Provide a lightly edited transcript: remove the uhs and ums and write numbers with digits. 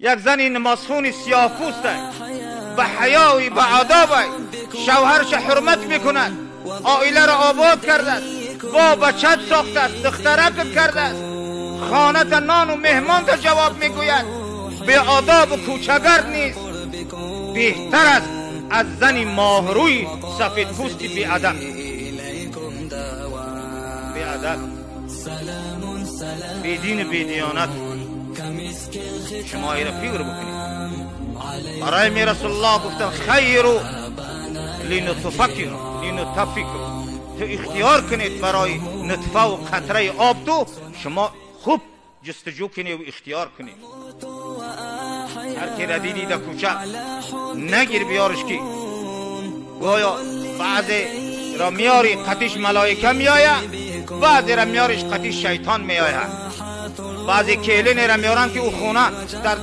یک زنی نمازخون سیاه پوسته، به حیای به آداب، شوهرش حرمت میکند، عائله را آباد کرده است، با بچت ساخته است، دخترک کرده است، خانه تا نان و مهمان تا جواب میگوید، به آداب و کوچگرد نیست. بهتر است از زنی ماهروی سفید پوستی بی ادب. بی ادب، بی دین، بی دیانت. شما ایره فکر بکنید. برای می رسول الله گفتن خیر لنطفکر لنطفکر، تو اختیار کنید برای نطفه و قطره آب، تو شما خوب جستجو کنید و اختیار کنید. هر کی را دیدی در کوچه نگیر بیارش کی، گویا بعضی را میاری قطیش ملائکه میآید، بعضی را میاریش قطیش شیطان میآید، بعضی کیلین را میارن که او خونه در